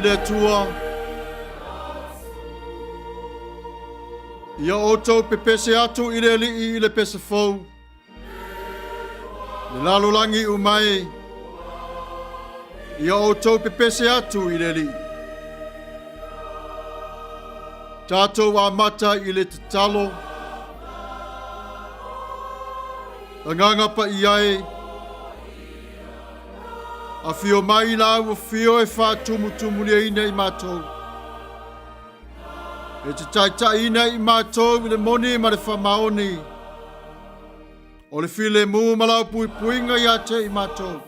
le Atua. Ia outou pepese atu i le Alii i le pese fou, le lalolagi uma e. Ia outou pepese atu i le Alii. Tatou amata i le tatalo. Agaga Paia e, afio mai lau afio e faatumutumuliaina i matou. E te taitaiina i matou i le moni ma le faamaoni. O le filemu ma lau puipuiga ia te i matou.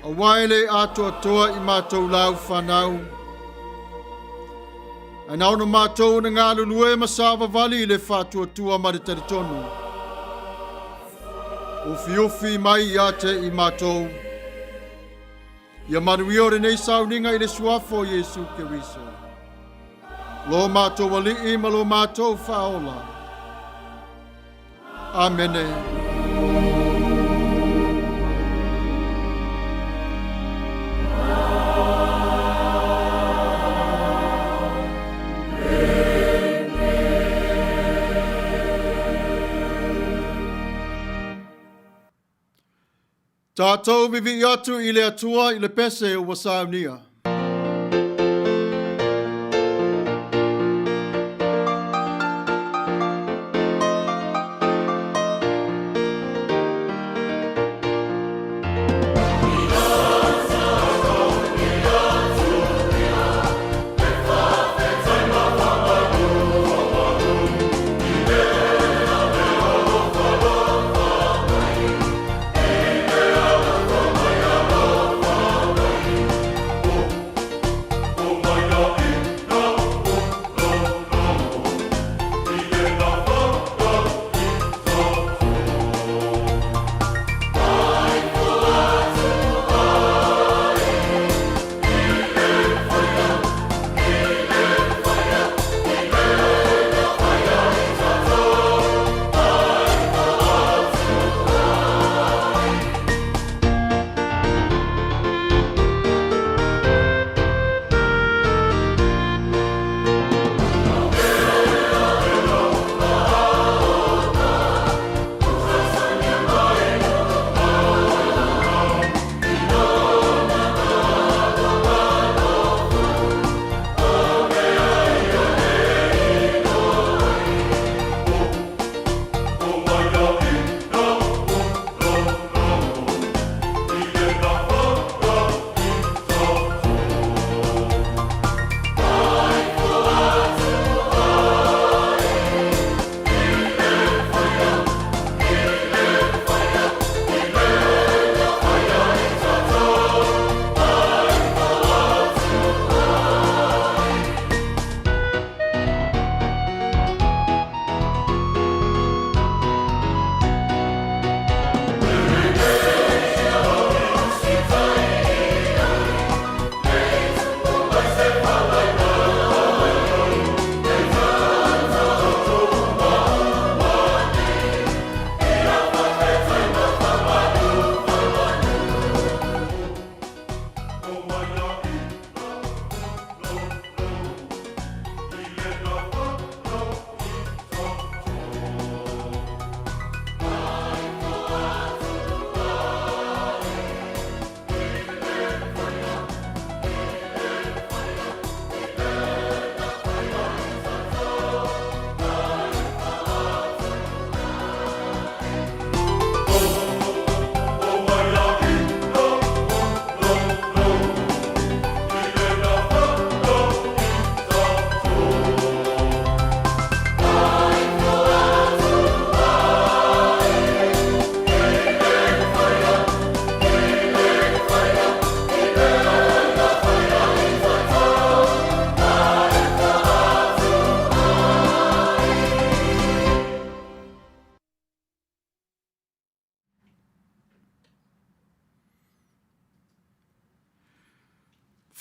Aua e le atoatoa i matou lau fanau. Ae na ona matou na galulue ma savavali i le faatuatua ma le talitonu. Ufiufi mai ia te i matou. Ia manuia o lenei sauniga i le suafa o Iesu Keriso. Lo matou Alii ma lo matou Faaola. Amene. Tatou vivii atu i le Atua i le pese ua saunia.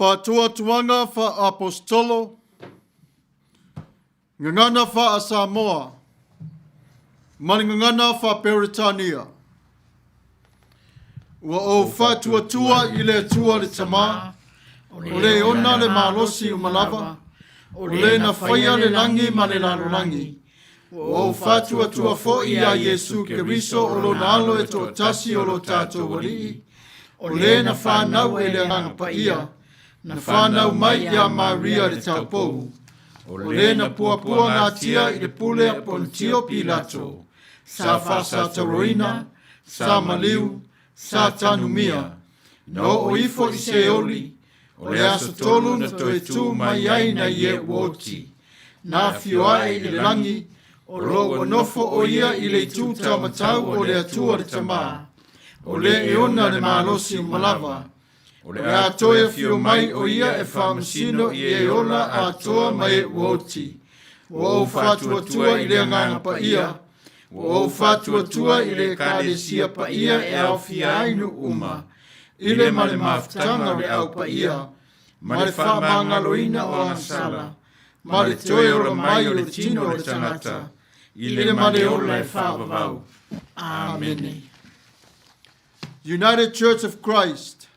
Faatuatuaga faa-Aposetolo, Gagana faa-Samoa, ma le Gagana faa-Peretania. Ua ou faatuatua i le Atua le Tama, O le e ona le malosi uma lava, o le na faia le lagi ma le lalolagi. Ua ou faatuatua foi iā Iesu Keriso o Lona Alo e toatasi o lo tatou Alii, o le na fanau e le Agaga Paia, na fanau mai iā Maria le Taupou, o le na puapuagatia i le pule a Ponitio Pilato, sa faasatauaina, sa maliu, sa tanumia, na oo ifo i Seoli, o le aso tolu na toe tu mai ai nai e ua oti, na afio ae i le lagi, o lo o ua nofo o ia i le itu taumatau o le Atua le Tama, o le e ona le malosi uma lava, o le a toe afio mai o ia e faamasino i e ola atoa ma e ua oti. Ua ou faatuatua i le Agaga Paia, ua ou faatuatua i le Ekalesia paia e aofia ai nuu uma, i le ma le mafutaga o le Au Paia, ma le faamagaloina o agasala, ma le toe ola mai o le tino o le tagata, i le ma le ola e faavavau. Amene. United Church of Christ,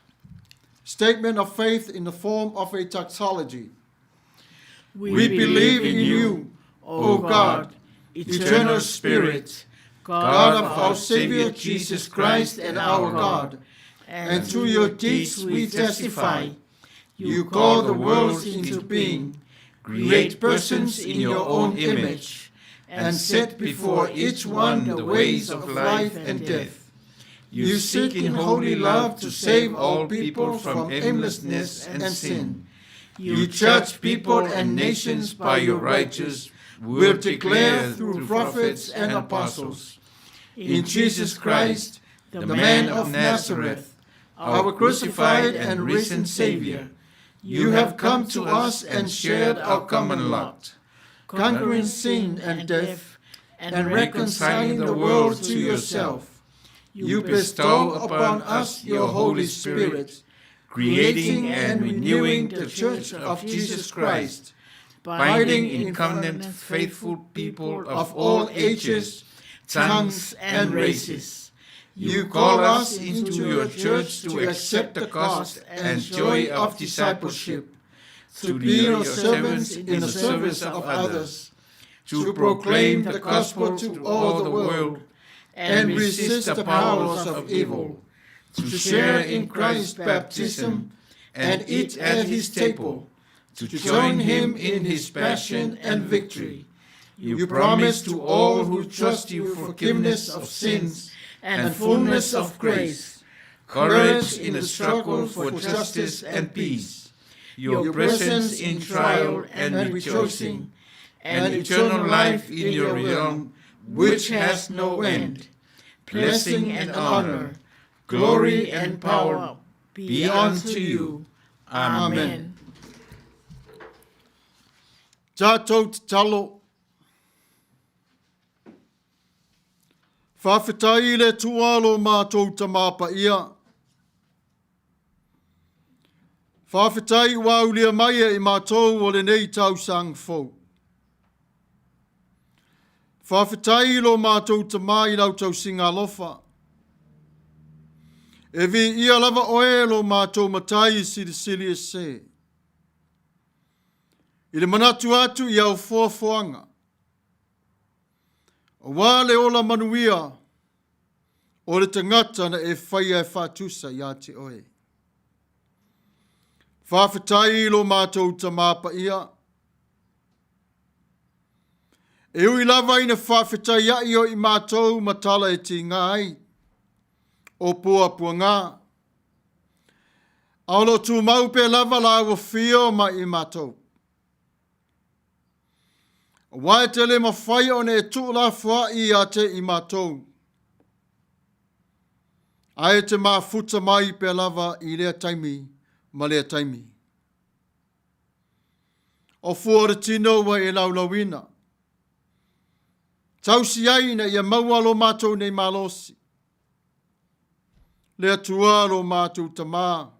Statement of Faith in the form of a Doxology. We believe in you, O God, eternal Spirit, God of our Savior Jesus Christ and our God, and through your deeds we testify. You call the worlds into being, create persons in your own image, and set before each one the ways of life and death. You seek in holy love to save all people from aimlessness and sin. You judge people and nations by your righteous will declare through prophets and apostles. In Jesus Christ, the man of Nazareth, our crucified and risen Savior, you have come to us and shared our common lot, conquering sin and death and reconciling the world to yourself. You bestow upon us your Holy Spirit, creating and renewing the Church of Jesus Christ, binding in covenant faithful people of all ages, tongues, and races. You call us into your church to accept the cost and joy of discipleship, to be your servants in the service of others, to proclaim the gospel to all the world, and resist the powers of evil, to share in Christ's baptism and eat at his table, to join him in his passion and victory. You promise to all who trust you forgiveness of sins and fullness of grace, courage in the struggle for justice and peace, your presence in trial and rejoicing, and eternal life in your realm, which has no end. Blessing and honor, glory and power be unto you. Amen. Tātou tatalo. Whawhetai i le Atua lo mātou Tama Paia. Whawhetai ua aulia mai e i mātou o lenei tausaga fou. Faafetai i lo matou Tama i lau tausiga alofa. E viia lava oe e lo matou Matai Silisili Ese. I le manatu atu i au foafoaga, aua le ola manuia o le tagata na e faia e faatusa iā te oe. Faafetai i lo matou Tama Paia, E ui lava ina faafetaiaʻi o i matou ma tala e tīgā ai, o Puapuagā, a o lo o tumau pea lava lāua fio ma i matou. Aua e te le mawhai ona e tuulafoaʻi iā te i matou, ae te mafuta mai pea lava i lea taimi ma lea taimi. O fua o le tino ua e laulauina. Tausi ai ina ia maua lo matou nei malosi. Le Atua lo matou Tama.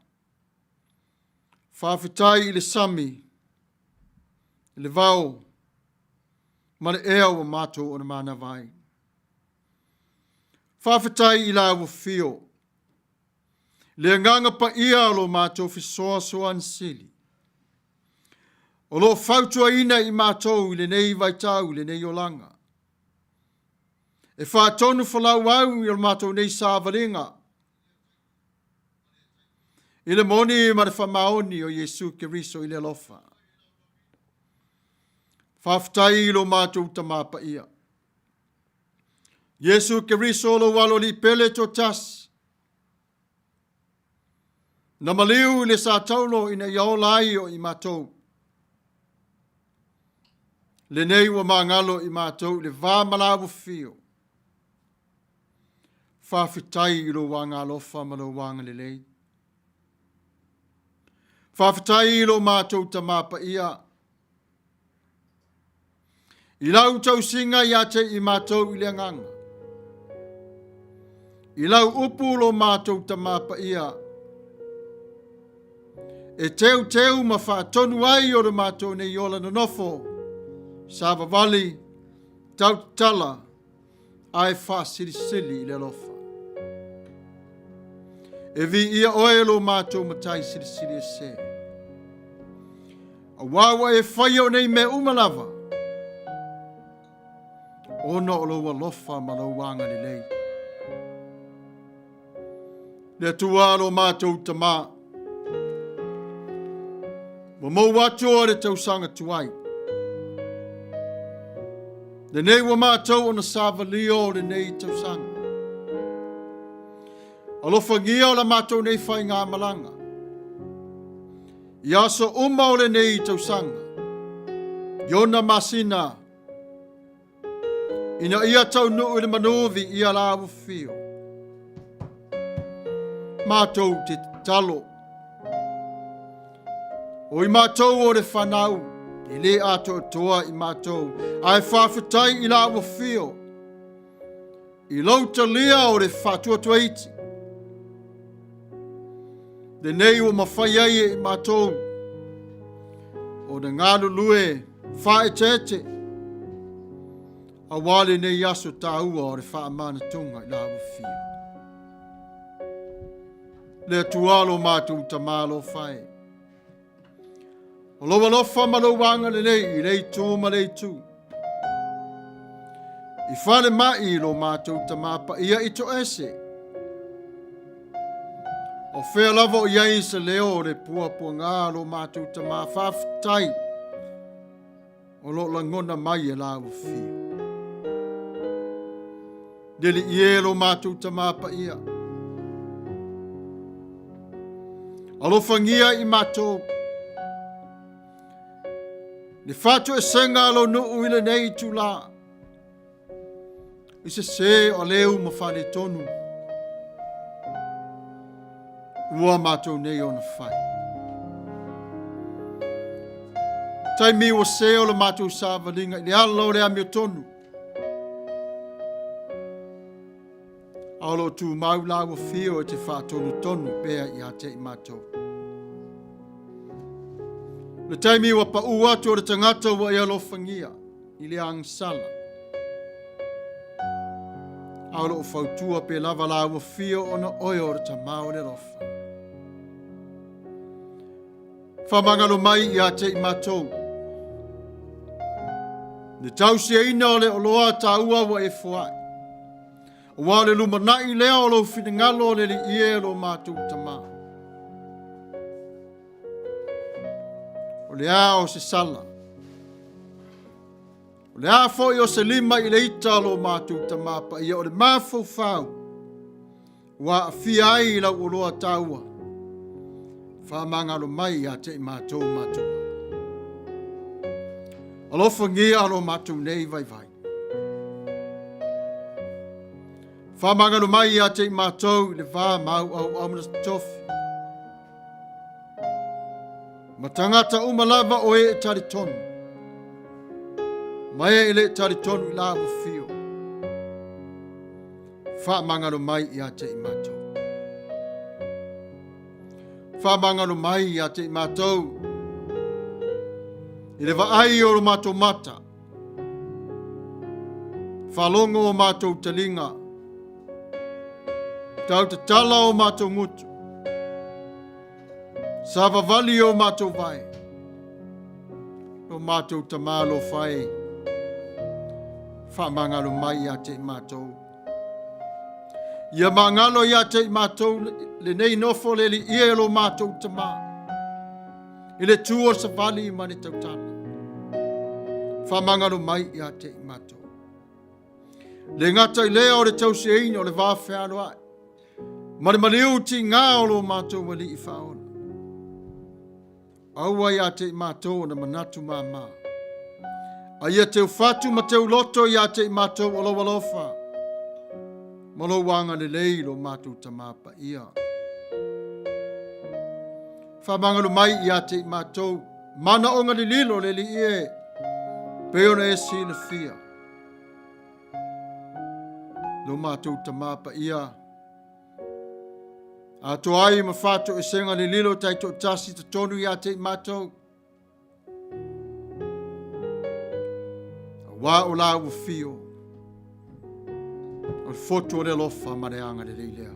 Faafetai i le sami, i le vao, ma le ea ua matou ona manava ai. Faafetai i la ua fio. Le Agaga Paia o lo matou fesoasoani sili, o lo o fautuaina i matou i lenei vaitau i lenei olaga, e faatonu folau au i o matou nei savaliga, i le moni ma le faamaoni o Iesu Keriso i le alofa. Faafetai i lo matou Tama Paia, Iesu Keriso lou Alo Alii Pele toatasi, na maliu i le sa taulo ina ia ola ai o i matou. Lenei ua magalo i matou i le va ma la ua fio. Faafetai i lou agalofa ma lou agalelei. Faafetai i lo matou Tama Paia, I lau tausiga ia te i matou i le agaga. I lau upu lo matou Tama Paia, e teuteu ma faatonu ai o le matou nei ola nonofo, savavali, tautatala, ae faasilisili i le alofa. E viia oe lo matou Matai Silisili Ese. Auā ua e faia o nei mea uma lava, ona o lou alofa ma lou agalelei. Le Atua lo matou Tama, ua mou atu o le tausaga tuai. Lenei ua matou ona savalia o lenei tausaga. Alofagia o la matou nei faigamalaga. I aso uma o lenei tausaga, i ona masina, ina ia taunuu i le manu viia la ua fio. Matou te tatalo. O i matou o le fanau, e le atoatoa i matou, ae faafetai i la ua fio. I lou talia o le faatuatuaiti, lenei ua mafai ai e i matou ona galulue faaeteete aua lenei aso taua o le faamanatuga i la ua fio. Le Atua lo matou Tama alofa e. O lou alofa ma lou agalelei i le itu ma le itu. I falemai i lo matou Tama Paia i toese. O fea lava o i ai se leo o le puapuaga lo matou Tama faafetai o lo o lagona mai e la ua fio. Le Alii e lo matou Tama Paia, alofagia i matou le faatoesega a lou nuu i lenei itula, i sese o aleu ma faaletonu ua matou nei ona fai. Taimi ua se o le matou savaliga i le ala o le amiotonu, A o lo o tumau la ua fio e te faatonutonu pea ia te i matou. Le taimi ua paʻu atu o le tagata ua e alofagia i le agasala. A o lo o fautua pea lava la ua fio ona oe o le Tama o le alofa. Faamagalo mai ia te i matou. Le tausiaina o le oloa taua ua e foai. Aua o le lumanai lea o lou finagalo o le Alii e lo matou Tama. O le a o se sala. O le a foi o se lima i le ita o lo matou Tama paia o le mafaufau ua aafia ai i lau oloa taua. Faamagalo mai ia te i matou matua. Alofagia lo matou nei vaivai. Faamagalo mai ia te i matou i le va ma auauau ma tofi. Ma tagata uma lava o e e talitonu. Ma e e le talitonu i la ua fio. Faamagalo mai ia te i matou. Faamagalo mai ia te i matou i le vaai o lo matou mata. Faalogo o matou taliga. Tautatala o matou gutu. Savavali o matou vae, lo matou Tama alofa e, faamagalo mai ia te i matou. Ia magalo ia te i matou lenei nofo le liia e lo matou Tama, i le tu o le savali ma le tautala. Faamagalo mai ia te i matou. Le gata i lea o le tausiaina o le va fealoai, ma le maliu tiga o lo matou Alii Faaola. Aua ia te i matou ona manatu mama, a ia teufatu ma teuloto ia te i matou o lou alofa ma lou agalelei lo matou Tama Paia. Faamagalo mai ia te i matou manaoga lililo le Alii e, pei ona e silafia. Lo matou Tama Paia, atoa ai ma fatoesega lililo taitoatasi totonu ia te i matou. Aua o la ua fio, o le fotu o le alofa ma le agalelei lea.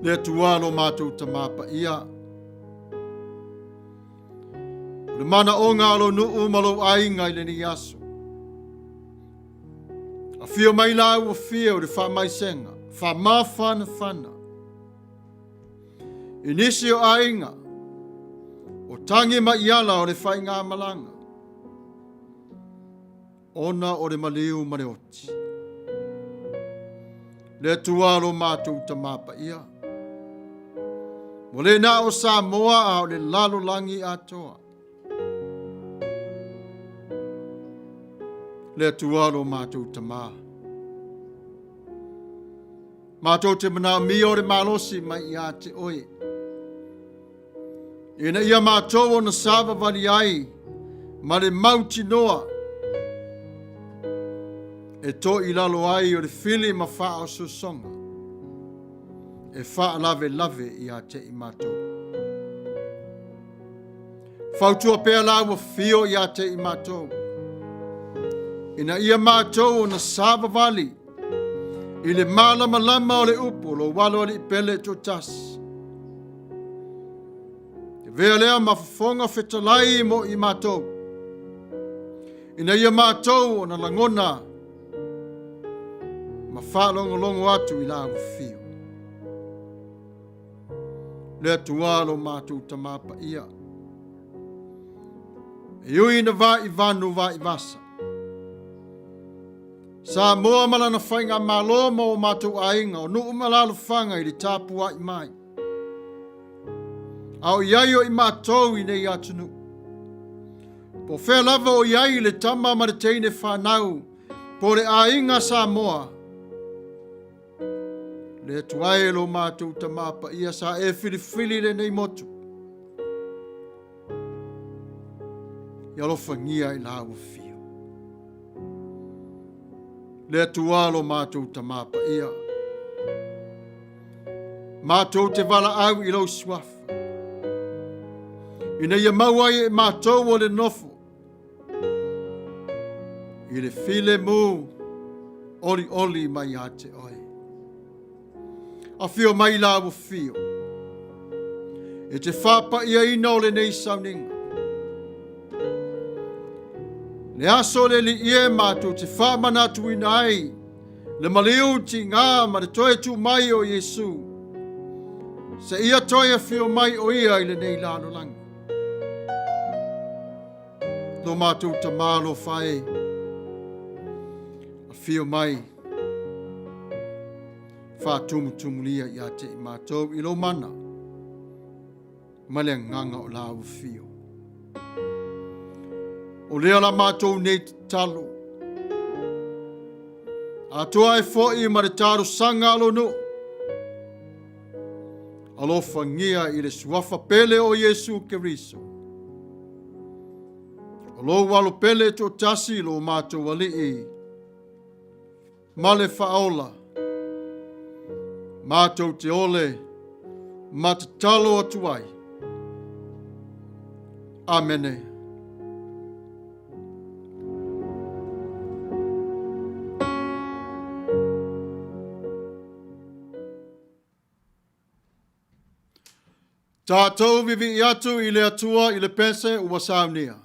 Le Atua lo matou Tama Paia, o le manaoga o lou nuu ma lou aiga i lenei aso. Afio mai la ua fia o le faamaisega, faamafanafana. I nisi o aiga, o tagi mai ala o le faigamalaga, ona o le maliu ma le oti. Le Atua lo matou Tama Paia, ua le na o Samoa a o le lalolagi atoa. Le Atua lo matou Tama, matou te manaomia o le malosi mai ia te oe, ina ia matou ona savavali ai ma le mautinoa e toilalo ai o le fili ma faaosoosoga e faalavelave ia te i matou. Fautua pea la ua fio ia te i matou, ina ia matou ona savavali i le malamalama o le upu o lou alo alii pele toatasi. E vea lea ma fofoga fetalai mo i matou, ina ia matou ona lagona ma faalogologo atu i la ua fio. Le Atua lo matou Tama Paia, e ui ina vaivanu vaivasa, Samoa ma lana faigamalo ma o matou aiga, o nuu ma alaalafaga i le tapuai mai. A o i ai o i matou i nei atunuu. Po o fea lava o i ai le tama ma le teine fanau, po o le aiga Samoa, Le Atua e lo matou Tama Paia sa e filifili lenei motu. Ia alofagia i la ua fio. Le Atua lo matou Tama Paia. Matou te valaau i lou suafa. Ina ia maua ai e matou o le nofo i le filemu olioli mai ia te oe. Afio mai la ua fio, e te faapaiaina o lenei sauniga. Le aso le alii e matou te faamanatuina ai le maliu tiga ma le toe tu mai o Iesu, seia toe afio mai o ia i lenei lalolagi. Lo matou Tama alofa e, afio mai, faatumutumulia ia te i matou i lou mana ma le agaga o la ua fio. O lea la matou nei tatalo, atoa ai foi ma le talosaga a lou nuu, Alofagia i le suafa pele o Iesu Keriso. O lou alo pele toatasi lo matou Alii ma le Faaola, matou te ole ma tatalo atu ai. Amene. Tatou vivii atu i le Atua i le pese ua saunia.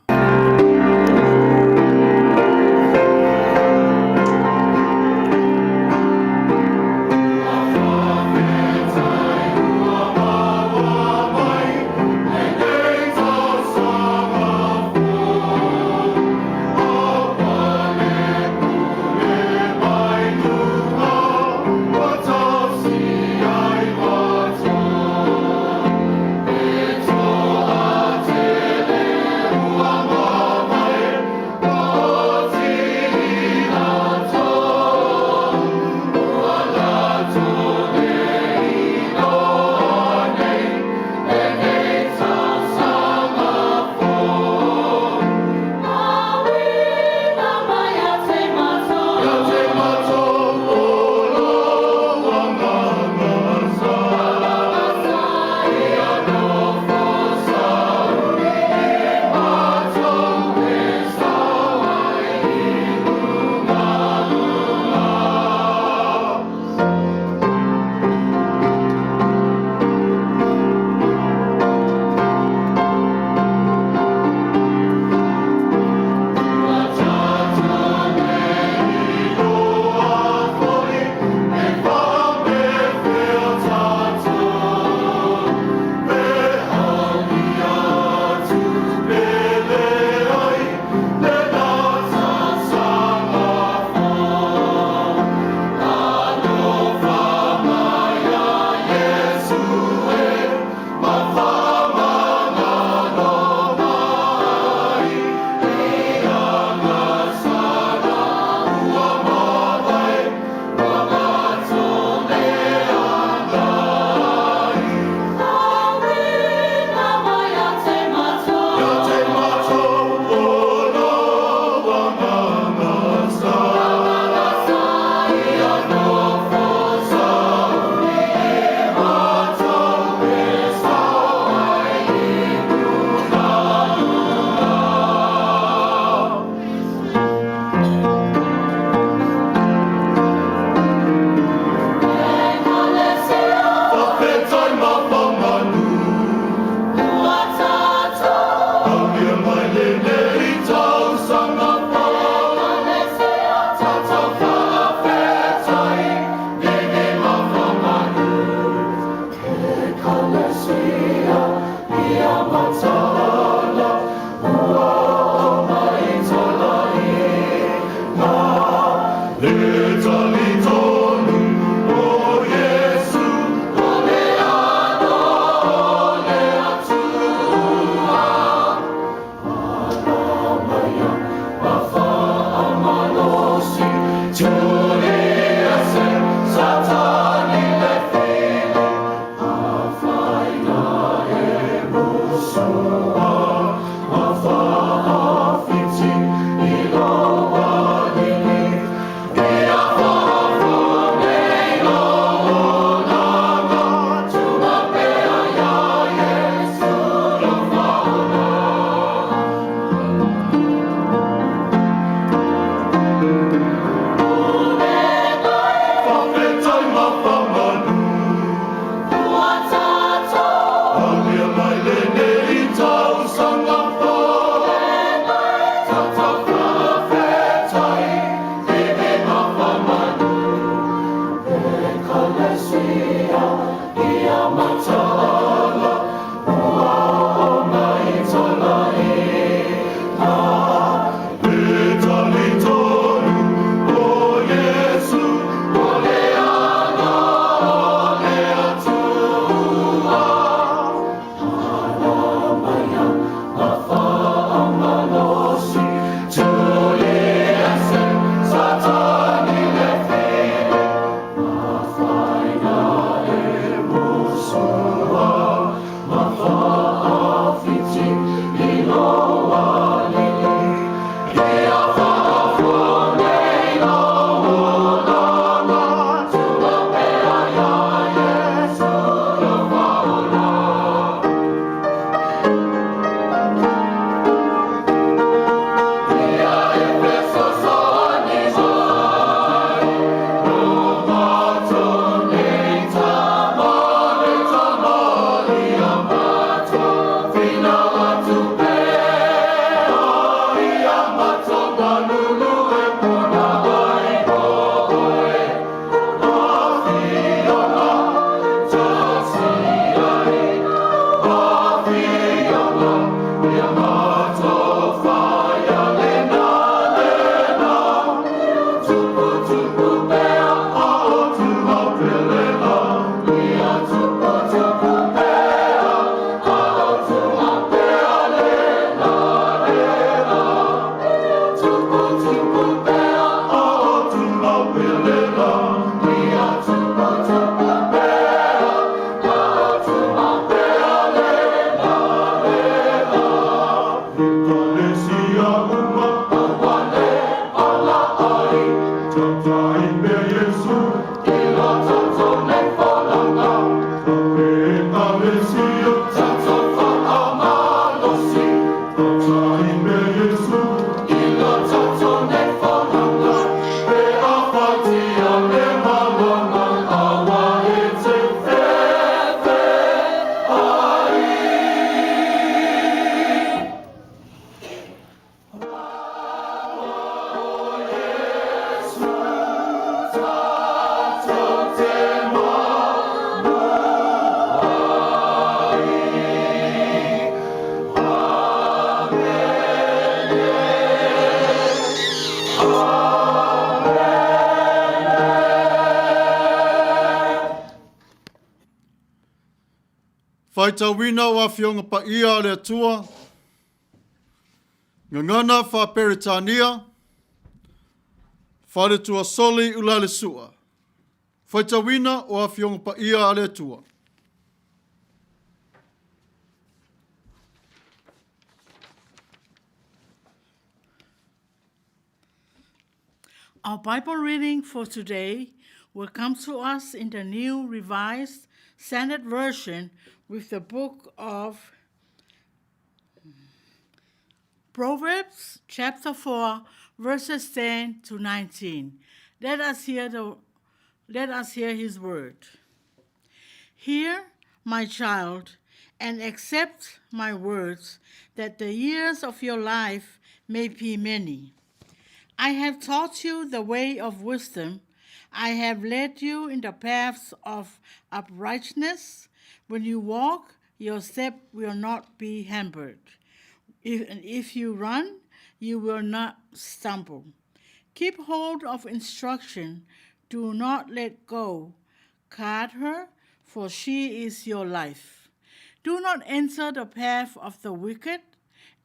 Faitauina o Afioga Paia a le Atua, Gagana Faa-Peretania, Faletuasoli Ulalesua. Faitauina o Afioga Paia a le Atua. Our Bible reading for today will come to us in the New Revised Standard Version with the book of Proverbs chapter 4 verses 10 to 19. Let us hear the let us hear his word. Hear, my child, and accept my words, that the years of your life may be many. I have taught you the way of wisdom. I have led you in the paths of uprightness. When you walk, your step will not be hampered. If, and if you run, you will not stumble. Keep hold of instruction. Do not let go. Guard her, for she is your life. Do not enter the path of the wicked,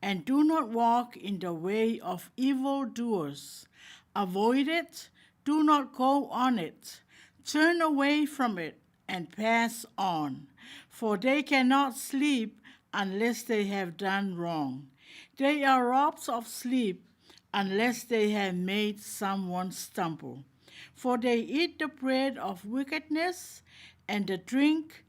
and do not walk in the way of evildoers. Avoid it, do not go on it. Turn away from it and pass on, for they cannot sleep unless they have done wrong. They are robbed of sleep unless they have made someone stumble. For they eat the bread of wickedness and the drink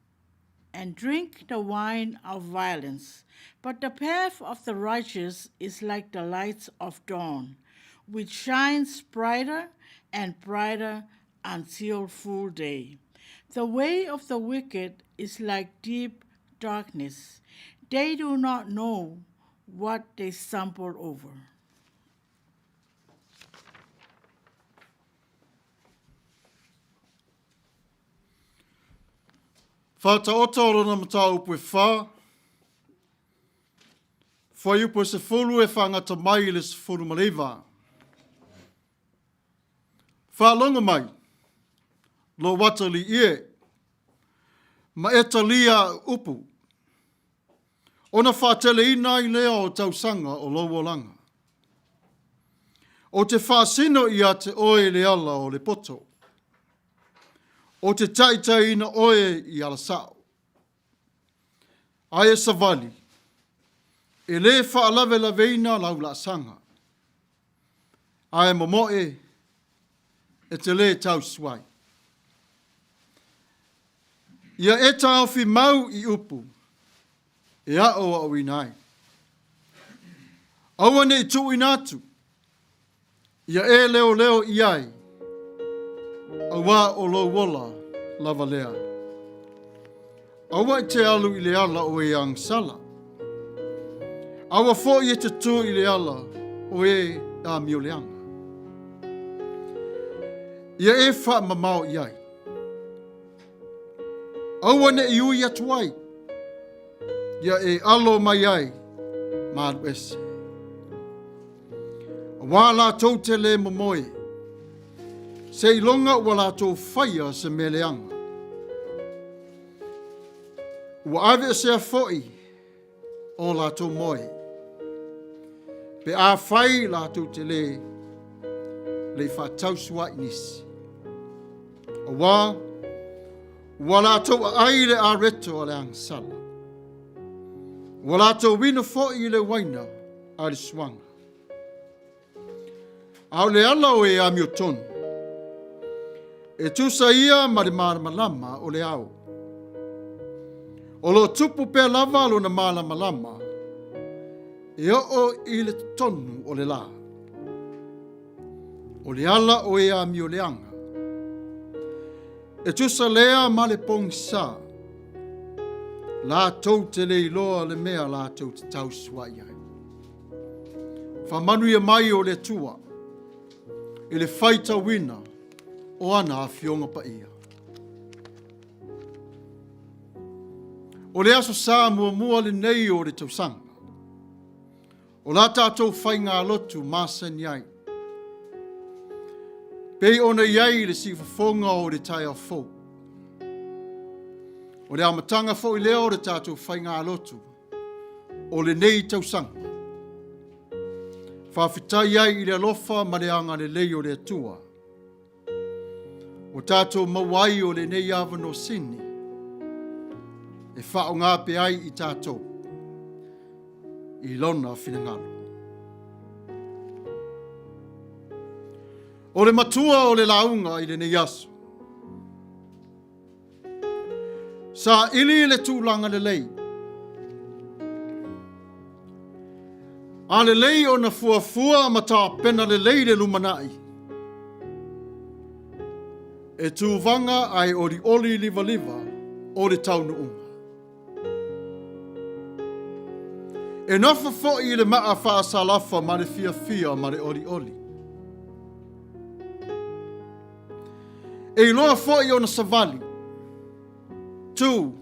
and drink the wine of violence. But the path of the righteous is like the light of dawn, which shines brighter and brighter until full day. The way of the wicked is like deep darkness. They do not know what they stumble over. Whātaota o lona mataupu e whā, Fuaiupu e sefulu e whaangata mai i le 19. Faalogo mai, lou atalii e, ma e talia a'u upu, ona faateleina ai lea o tausaga o lou olaga. O te faasino ia te oe i le ala o le poto, o te taitaiina oe i ala sao. Ae e savali, e lē faalavelaveina lau laasaga, ae momoe e te lē tausuai. Ia e taofi mau i upu e aʻoaʻoina ai. Aua ne i tuuina atu, Ia e leoleo i ai, auā o lou ola lava lea. Aua e te alu i le ala o e agasala. Aua foi e te tu i le ala o e amioleaga. Ia e faamamao i ai. Aua ne i ui atu ai, ia e alo mai ai ma alu ese. Auā latou te lē momoe, seiloga ua latou faia se mea leaga. Ua aveesea foi o latou moe, pe afai latou te le i faatausuai nisi. Auā, ua latou aai le areto a le agasala, ua latou inu foi i le uaina a le suaga. A o le ala o e amiotonu, e tusa ia ma le malamalama o le ao. O lo o tupu pea lava lona malamalama e oo i le totonu o le lā. O le ala o e amioleaga, e tusa lea ma le pogisa, latou te le iloa le mea latou te tausuai ai. Faamanuia mai o le Atua i le faitauina o ana afioga paia. O le Aso Sa muamua lenei o le tausaga. O la tatou faigalotu masani ai. Pei ona i ai le siufofoga o le taeao fou. O le amataga foi lea o le tatou faigalotu o lenei tausaga. Faafetai ai i le alofa ma le agalelei o le Atua ua tatou maua ai o lenei avanoa sini e faaaoga pea ai i tatou i lona finagalo. O le matua o le lauga i lenei aso, Saili le tulaga lelei. A lelei ona fuafua ma tapena lelei le lumanai, e tuvaga ae olioli livaliva o le taunuuga. E nofo foi i le maa faasalafa ma le fiafia ma le olioli. E iloa foi ona savali, tu,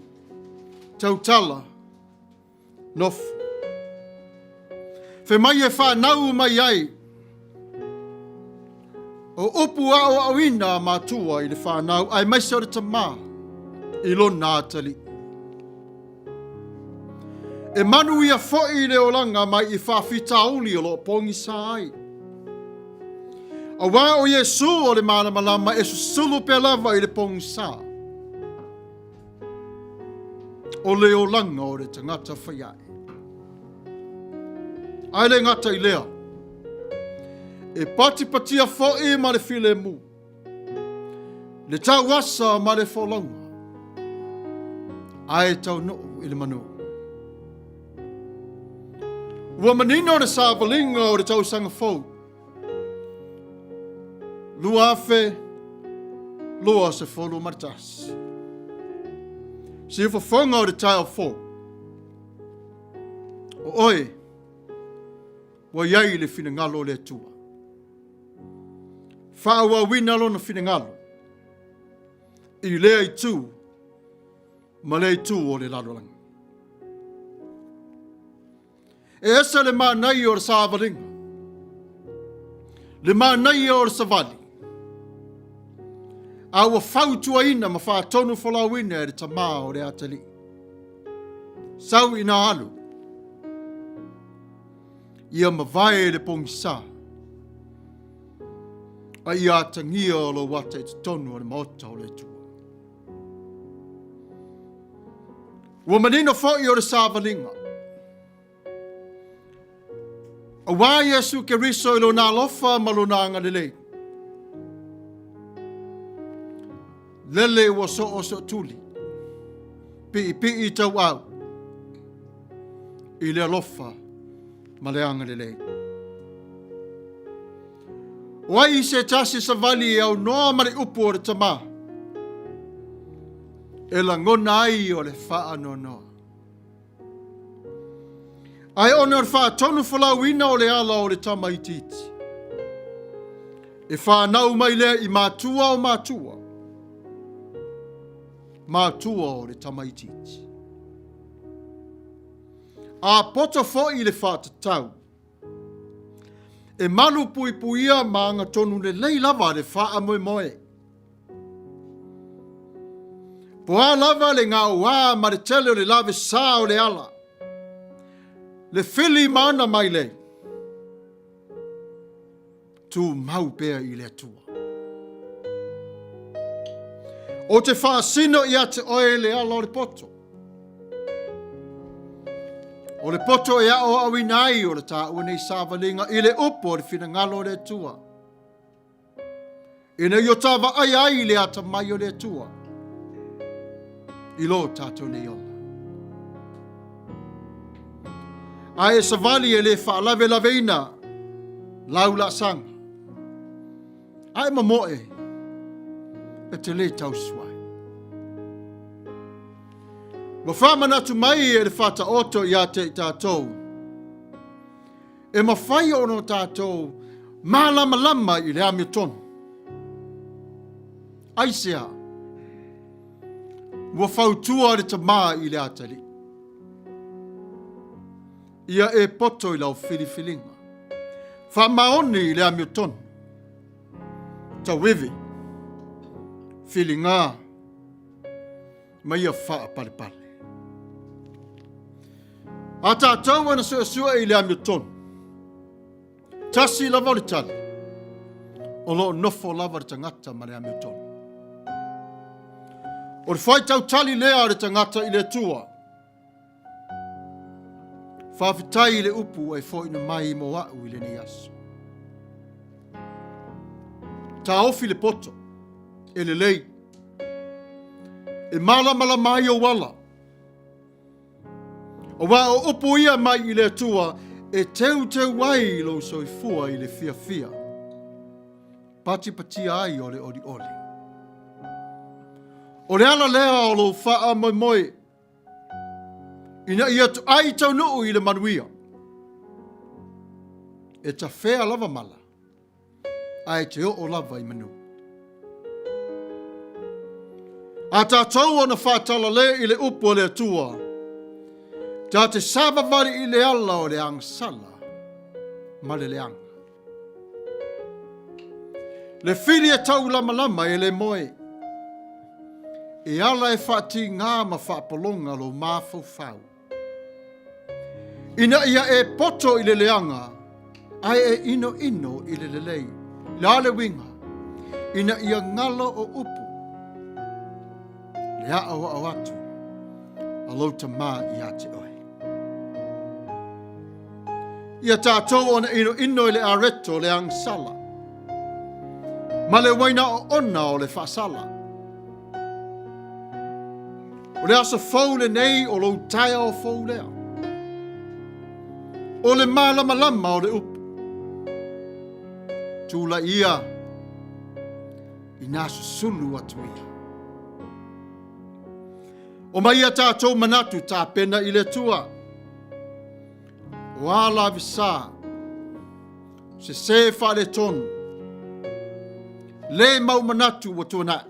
tautala, nofo. Fai mai e fanau mai ai o upu aoaoina a matua i le fanau aemaise o le tama i lona atalii. E manuia foi le olaga mai i faafitauli o lo o pogisa ai. Auā o Iesū o le malamalama e susulu pea lava i le pogisa o le olaga o le tagata faiae. Ae le gata i lea, e patipatia foi ma le filemu le tauasa ma le folauga, ae taunuu i le manu. Ua manino le savaliga o le tausaga fou 2021. Siufofoga o le taeao fou, o oe ua i ai le finagalo o le Atua. Faaauauina lona finagalo i lea itu ma lea itu o le lalolagi. E ese le manaia o le savaliga, le manaia o le savali, a ua fautuaina ma faatonu folauina e le tama o le atalii. Sau ina alu, ia mavae le pogisa, a ia atagia lou ata i totonu o le maota o le Atua. Ua manino foi o le savaliga. Auā Iesu Keriso i lona alofa ma lona agalelei. Lele ua soosootuli, piipii tauau i le alofa ma le agalelei. O ai se tasi savali e aunoa ma le upu o le tama e lagona ai o le faanoanoa. Ae ona o le faatonu folauina o le ala o le tamaitiiti, e fanau mai lea i matua o matua, matua o le tamaitiiti. A poto foi le faatatau, e malu puipuia ma agatonu lelei lava le faamoemoe. Po a lava le gaoa ma le tele o le lavesa o le ala, le fili ma ana mailei, tumau pea i le Atua. Ou te faasino ia te oe le ala o le poto. O le poto e aoaoina ai o le taua nei savaliga i le upu o le finagalo o le Atua. Ina ia ta vaai ai i le atamai o le Atua i lo tatou nei ola. Ae e savali e le faalavelaveina lau laasaga, ae mamoe e te le tausuai. Ua faamanatu mai e le Faataoto ia te i tatou, E mafai ona tatou malamalama i le amiotonu. Aisea? Ua fautua le tama i le atalii, Ia e poto i lau filifiliga, faamaoni i le amiotonu, tauivi, filiga, ma ia faapalepale. A tatou ana suesue i le amiotonu, tasi lava o le tali, o lo o nofo lava le tagata ma le amiotonu. O le faitau tali lea a le tagata i le Atua. Faafetai i le upu ua e foina mai mo au i lenei aso. Taofi le poto, e lelei. E malamalama ai ou ala. Aua o upu ia mai i le Atua e teuteu ai lou soifua i le fiafia, patipatia ai o le olioli. O le ala lea o lou faamoemoe ina ia toai taunuu i le manuia. E tafea lava mala, ae te oo lava i manu. A tatou ona faatalale i le upu a le Atua, ta te savavali i le ala o le agasala ma le leaga. Le fili e taulamalama e le moe, e ala e faatigā ma faapologa lou mafaufau. Ina ia e poto i le leaga, ae e inoino i le lelei. Le a le uiga? Ina ia galo o upu, le aʻoaʻo atu a lou tama ia te oe. Ia tatou ona inoino i le areto o le agasala, ma le uaina oona o le faasala. O le aso fou lenei o lou taeao fou lea. O le malamalama o le upu. Tulai ia ina susulu atu ia. O mai ia tatou manatu tapena i le Atua. O a lavesa, sese faaletonu, le mau manatu ua tuanai.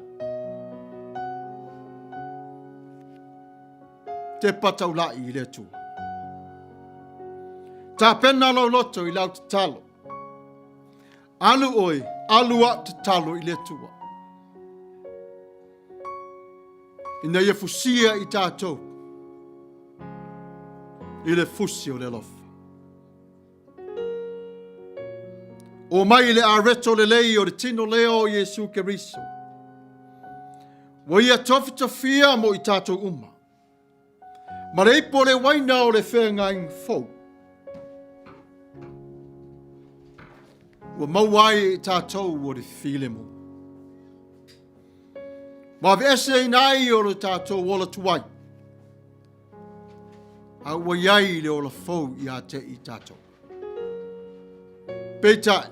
Tepa taulai i le Atua. Tapena lou loto i lau tatalo. Alu oe, alu au tatalo i le Atua. Ina ia fusia i tatou i le fusi o le alofa. O mai le areto lelei o le tino lea o Iesu Keriso. Ua ia tofitofia mo i tatou uma. Ma le ipu o le uaina o le feagaiga fou. Ua maua ai e tatou o le filemu. Ua aveeseina ai o le tatou ola tuai, a ua i ai le ola fou ia te i tatou. Peitai,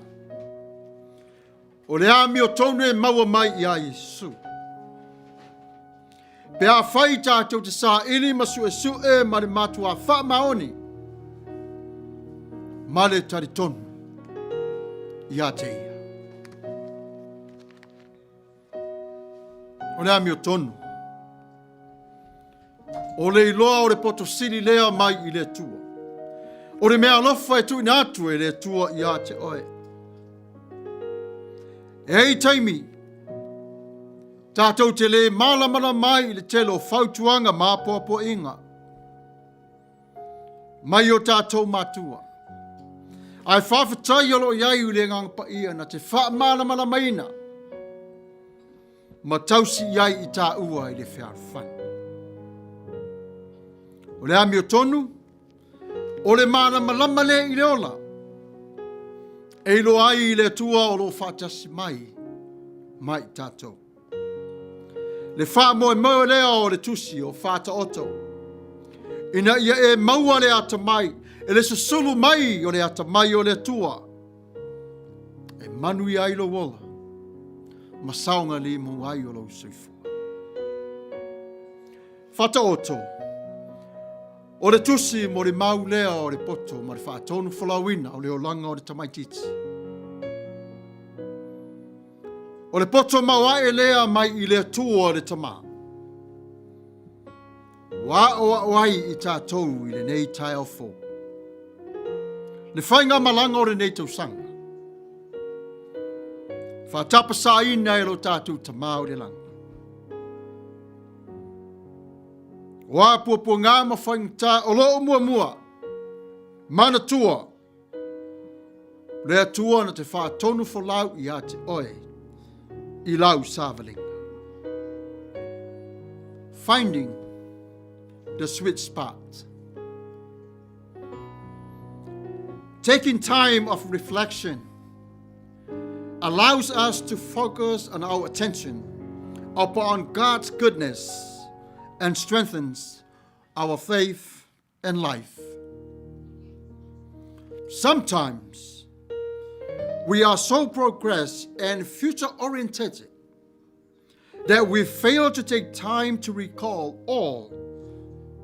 o le amiotonu e maua mai iā Iesu. Pe afai tatou te saili ma suesue ma le matuā faamaoni, Ma le talitonu ia te ia. O le amiotonu. O le iloa o le poto sili lea mai i le Atua. O le mea alofa e tuuina atu e le Atua ia te oe. E ai taimi, tātou te lē mālamalama ai i le tele o fautuaga ma apoapoaiga mai o tātou matua. Ae faafetai o lo o i ai i le Agaga Paia na te faamalamalamaina ma tausi i ai i tāua i le fealofani. O le amiotonu, o le malamalama lea i le ola, e iloa ai i le Atua o lo o faatasi mai ma i tātou. Le faamoemoe lea o le tusi o Faataoto, ina ia e maua le atamai, e le susulu mai o le atamai o le Atua, e manuia ai lou ola, ma saogalemu ai o lou soifua. Faataoto, o le tusi mo le mau lea o le poto ma le faatonu folauina o le olaga o le tamaitiiti. O le poto maoae lea mai i le Atua le Tama. Ua aʻoaʻo ai i tātou i lenei taeao fou. Le faigamalaga o lenei tausaga. Faatapasaina e lo tātou Tama o le lagi. O a puapuaga ma faigata o loo muamua, manatua, Le Atua na te faatonu folau ia te oe i lau savaliga. Finding the sweet spot. Taking time of reflection allows us to focus on our attention upon God's goodness and strengthens our faith and life. Sometimes we are so progressed and future oriented that we fail to take time to recall all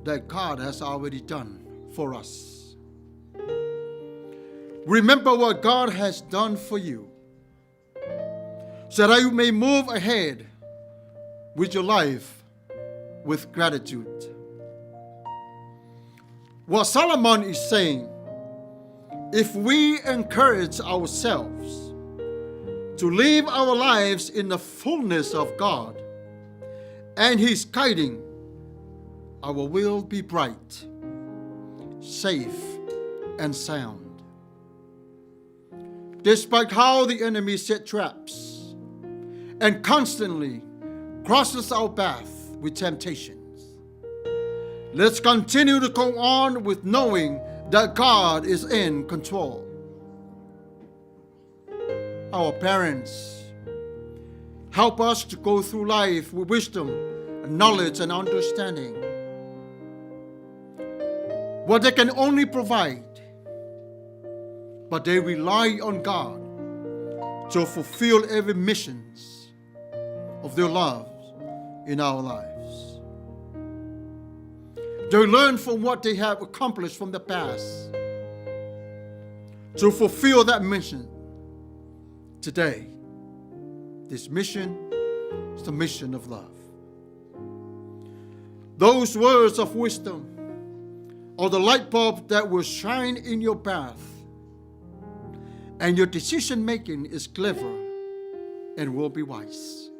that God has already done for us. Remember what God has done for you so that you may move ahead with your life with gratitude. What Solomon is saying, if we encourage ourselves to live our lives in the fullness of God and His guiding, our will be bright, safe, and sound. Despite how the enemy set traps and constantly crosses our path with temptations, let's continue to go on with knowing that God is in control. Our parents help us to go through life with wisdom, knowledge, and understanding. What they can only provide, but they rely on God to fulfill every missions of their love in our lives. They learn from what they have accomplished from the past to fulfill that mission today. This mission is the mission of love. Those words of wisdom are the light bulb that will shine in your path, and your decision making is clever and will be wise.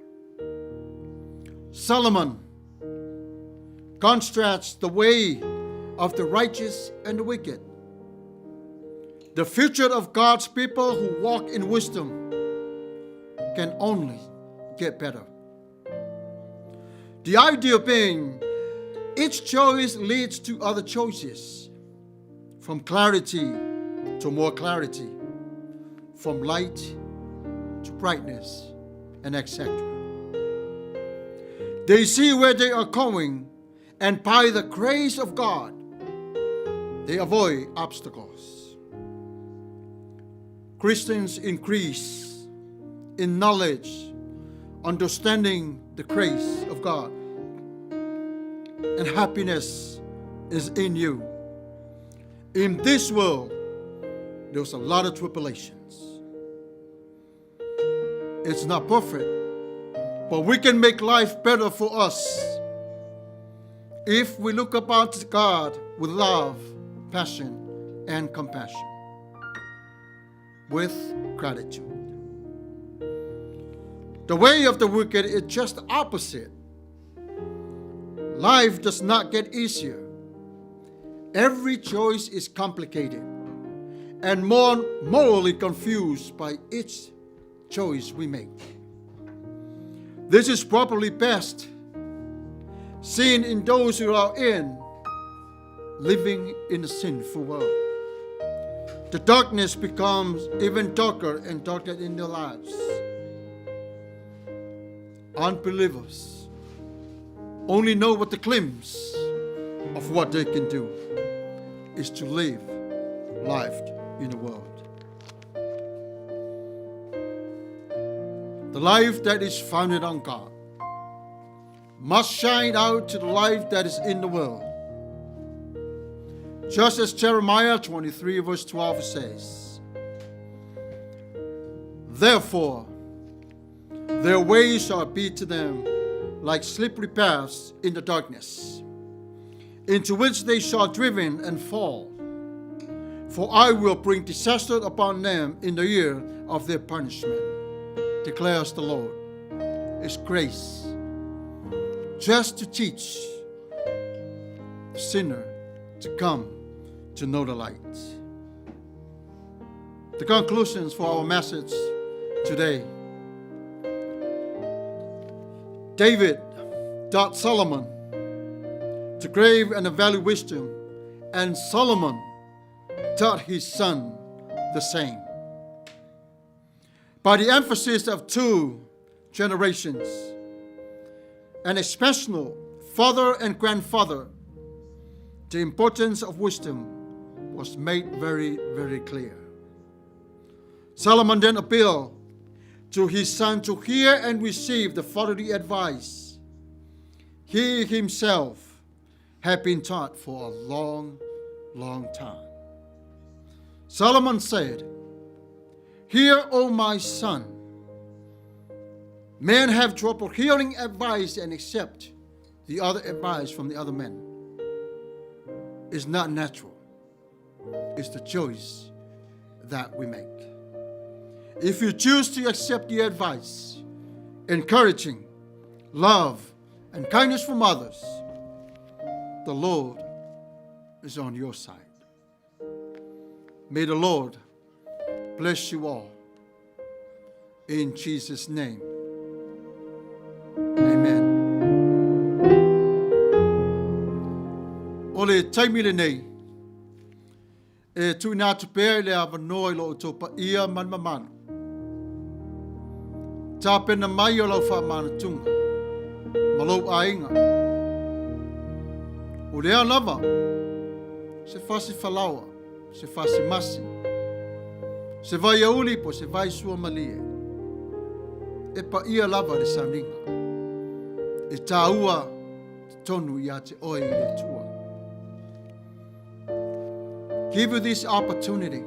Solomon contrasts the way of the righteous and the wicked. The future of God's people who walk in wisdom can only get better. The idea being each choice leads to other choices, from clarity to more clarity, from light to brightness, and etc. They see where they are going, and by the grace of God, they avoid obstacles. Christians increase in knowledge, understanding the grace of God, and happiness is in you. In this world There was a lot of tribulations. It's not perfect, but we can make life better for us if we look about to God with love, passion, and compassion, with gratitude. The way of the wicked is just opposite. Life does not get easier. Every choice is complicated and more morally confused by each choice we make. This is probably best seen in those who are in living in a sinful world. The darkness becomes even darker and darker in their lives. Unbelievers only know what the glimpse of what they can do is to live life in the world. The life that is founded on God must shine out to the life that is in the world. Just as Jeremiah 23, verse 12 says, Therefore, their ways shall be to them like slippery paths in the darkness, into which they shall driven and fall. For I will bring disaster upon them in the year of their punishment, declares the Lord. It's grace just to teach the sinner to come to know the light. The conclusions for our message today. David taught Solomon to crave and value wisdom, and Solomon taught his son the same. By the emphasis of two generations, and especially father and grandfather, the importance of wisdom was made very, very clear. Solomon then appealed to his son to hear and receive the fatherly advice he himself had been taught for a long, long time. Solomon said, Hear, O my son, men have trouble hearing advice and accept the other advice from the other men. It's not natural. It's the choice that we make. If you choose to accept the advice, encouraging, love, and kindness from others, the Lord is on your side. May the Lord bless you all. In Jesus' name, amen. O le taimi lenei, e tuuina atu pea i le avanoa i lo outou paia ma le mamalu. Tapena mai o lau faamanatunga ma lou aiga. O lea lava se fasi falaoa, se fasi masi, se vaiauli po se vai suamalie. E paia lava le sauniga. E tāua tonu ia te oe i le Atua. Give you this opportunity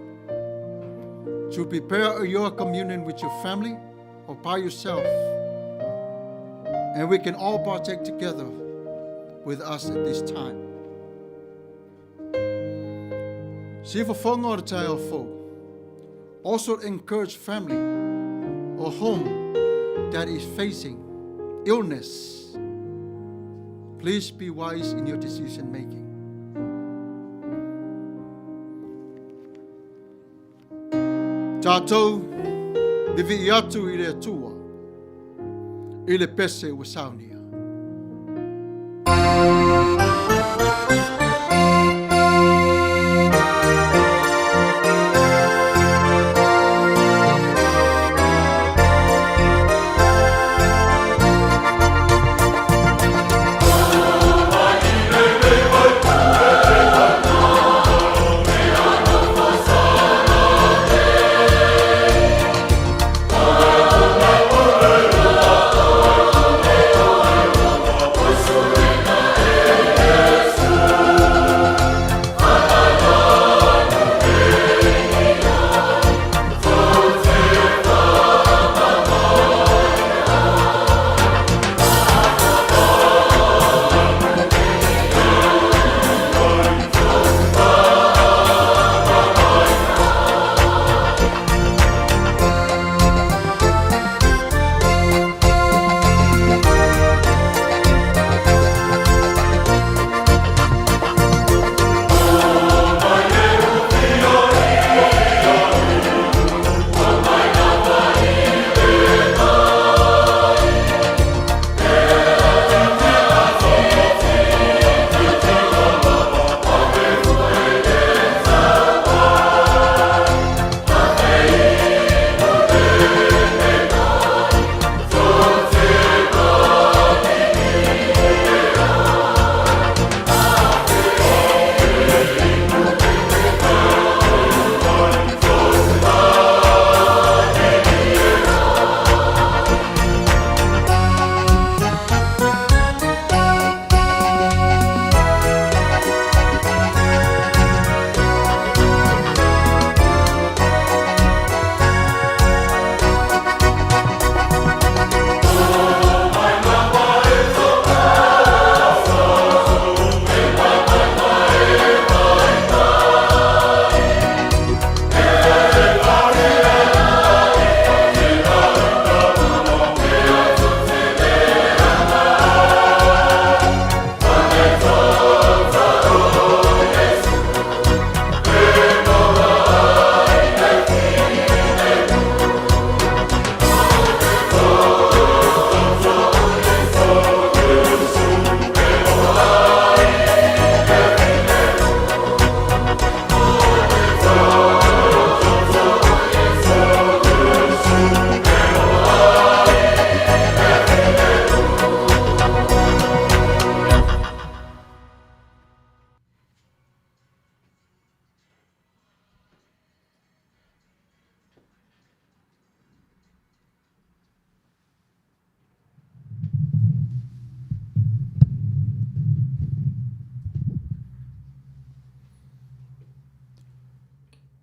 to prepare your communion with your family or by yourself. And we can all partake together with us at this time. Siufofoga o le taeao fou. Also encourage family or home that is facing illness. Please be wise in your decision making. Tātou, vivii atu i le Atua, i le pese ua saunia.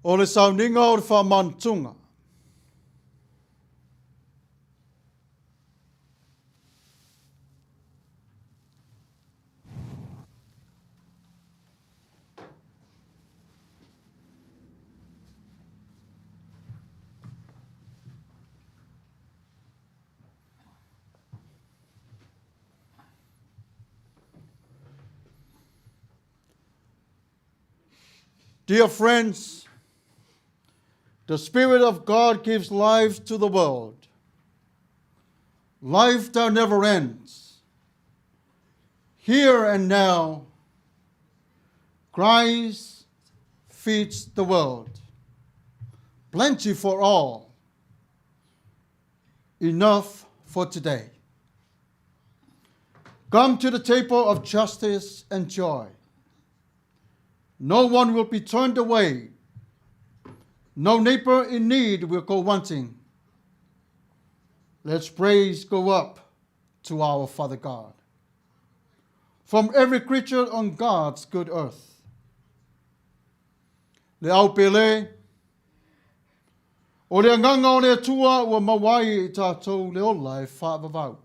O le sauniga o le faamanatuga. Dear friends, the Spirit of God gives life to the world, life that never ends. Here and now, Christ feeds the world. Plenty for all. Enough for today. Come to the table of justice and joy. No one will be turned away. No neighbor in need will go wanting. Let's praise go up to our Father God from every creature on God's good earth. Le au pele, o le agaga o le Atua ua maua ai e i tatou le ola e faavavau.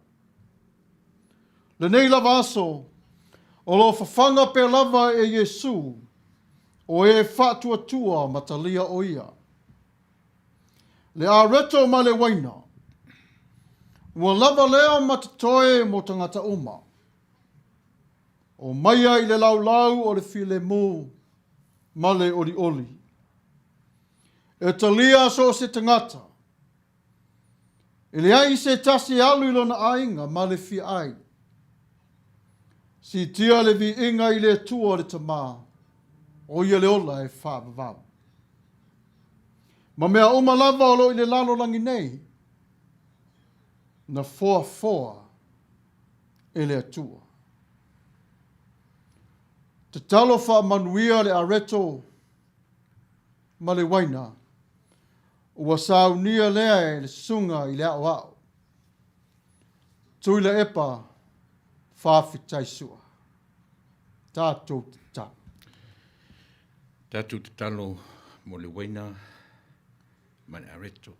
Lenei lava aso, o lo o fafaga pea lava e Iesu o e faatuatua ma talia o ia. Le areto ma le uaina, ua lava lea ma totoe mo tagata uma. Omaia i le laulau o le filemu ma le olioli. E talia so o se tagata. E leai se tasi e alu i lona aiga ma le fia ai. Siitia le viiga i le Atua o le Tama, o ia le ola e faavavau. Ma mea uma lava o lo o i le lalolagi nei, na foafoa e le Atua. Tatalo faamanuia le areto ma le uaina, ua saunia lea e le susuga i le aoao. Tuilaepa faafetai sua. Tatou tatalo. Tatou tatalo mo le uaina ma le areto.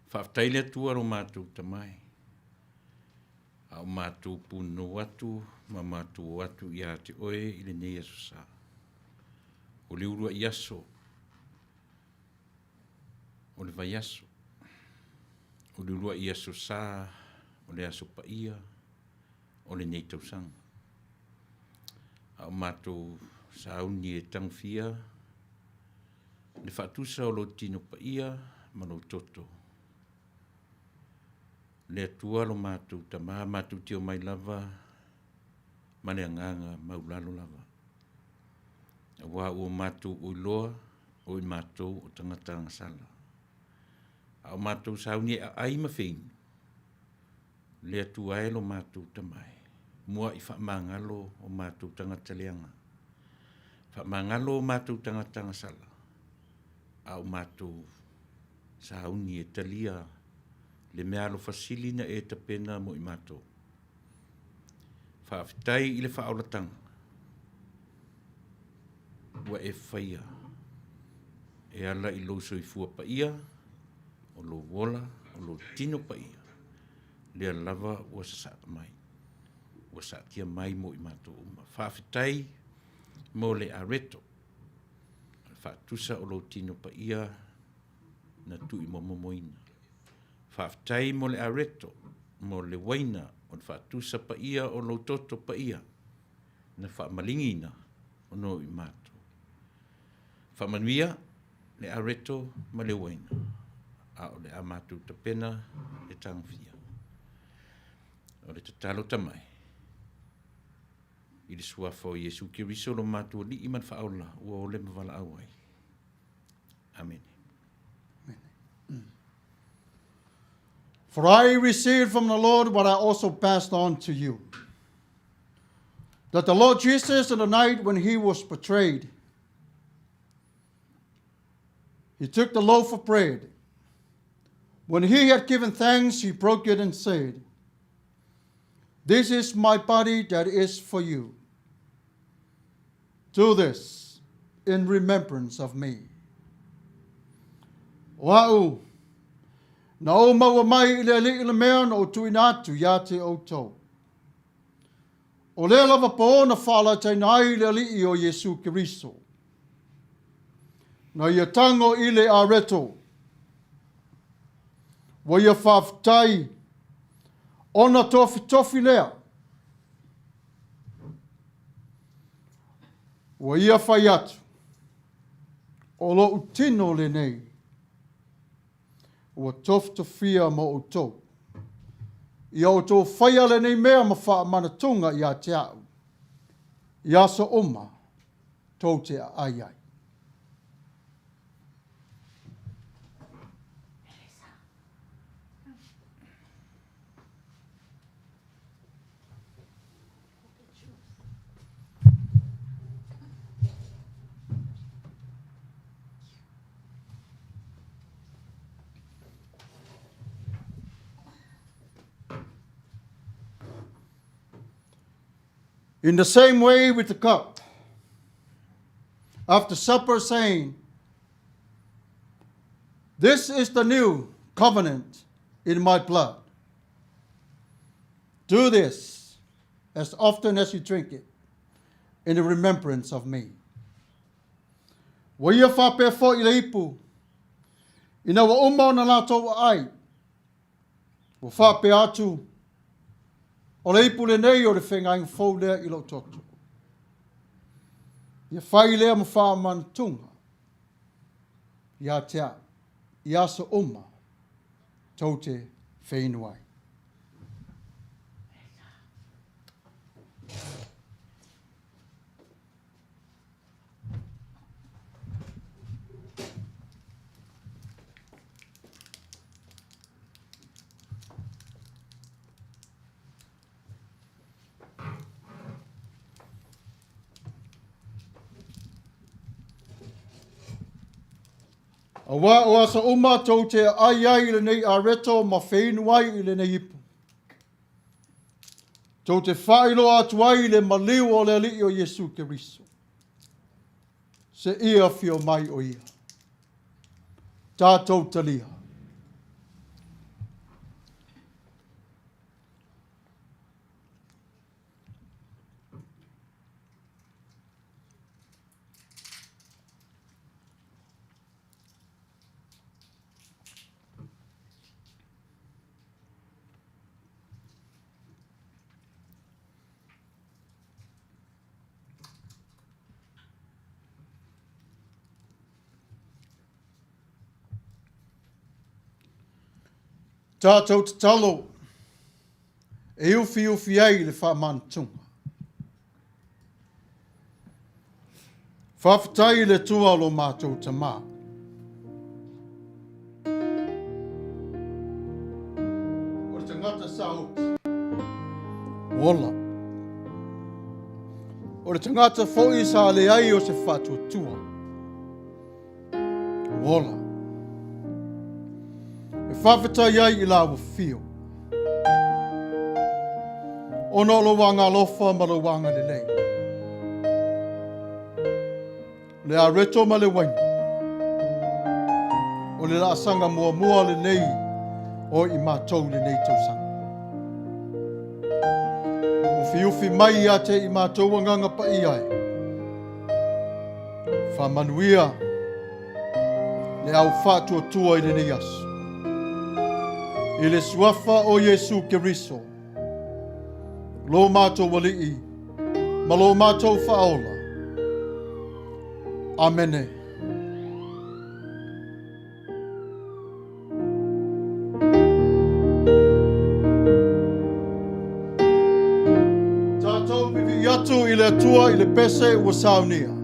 Faafetai le Atua lo matou Tama e, a o matou punonou atu ma matou o atu ia te oe i lenei aso sa. O le uluai aso o le vaiaso, o le uluai aso sa o le aso paia o lenei tausaga. A o matou sauni e tagofia le faatusa o lou tino paia ma lou toto. Le Atua lo matou Tama, matou te omai lava ma le agaga maulalo lava. Aua ua matou oiloa o i matou o tagata agasala. A o matou sauni e aai ma feinu, le Atua e lo matou Tama e, mua'i faamagalo o matou tagata leaga. Faamagalo o matou tagata agasala, a o matou sauni e talia le meaalofa sili na e tapena mo i matou. Faafetai i le faaolataga ua e faia e ala i lou soifua paia, o lou ola, o lou tino paia, lea lava ua sasaa mai, ua saatia mai mo i matou uma. Faafetai mo le areto, o le faatusa o lou tino paia na tuuimomomoina. Faafetai mo le areto, mo le uaina o le faatusa paia o lou toto paia na faamaligiina ona o i matou. Faamanuia le areto ma le uaina, a o le a matou tapena le tagofia. O le tatalo tamai i le suafa o Iesu Keriso lo matou Alii ma le Faaola ua ole ma valaau ai. Amene. For I received from the Lord what I also passed on to you. That the Lord Jesus, on the night when he was betrayed, he took the loaf of bread. When he had given thanks, he broke it and said, This is my body that is for you. Do this in remembrance of me. O a'u, na ou maua mai i le Alii le mea na ou tuuina atu ia te outou. O lea lava pō na faalataina ai le Alii o Iesu Keriso. Na ia tago i le areto, ua ia faafetai ona tofitofi lea. Ua ia fai atu, o lo'u tino lenei, ua tofitofia mo outou. Ia outou faia lenei mea ma faamanatuga ia te a'u, i aso uma tou te aai ai. In the same way with the cup, after supper, saying, This is the new covenant in my blood. Do this as often as you drink it in the remembrance of me. Ua ia faapea foi i le ipu, ina ua uma ona latou aai, ua faapea atu, o le ipu lenei o le feagaiga fou lea i lou toto. Ia fai lea ma faamanatuga ia te a'u i aso uma tou te feinu ai. Auā o aso uma tou te aai ai i lenei areto ma feinu ai i lenei ipu. Tou te faailoa atu ai le maliu o le Alii o Iesu Keriso. Seia afio mai o ia. Tatou talia. Tatou tatalo e ufiufi ai le faamanatunga. Faafetai i le Atua lo matou Tamā. O le tagata sa oti, ua ola. O le tagata foi sa leai o se faatuatua, ua ola. E faafetai ai i lāua fio, ona o lou agalofa ma lou agalelei. O le areto ma le uaina, o le laasaga muamua lenei o i matou i lenei tausaga. Ufiufi mai ia te i matou agaga paia e, faamanuia le au faatuatua i lenei aso. I le suafa o Iesu Keriso, lo matou Alii ma lo matou Faaola. Amene. Tatou vivii atu i le Atua i le pese ua saunia.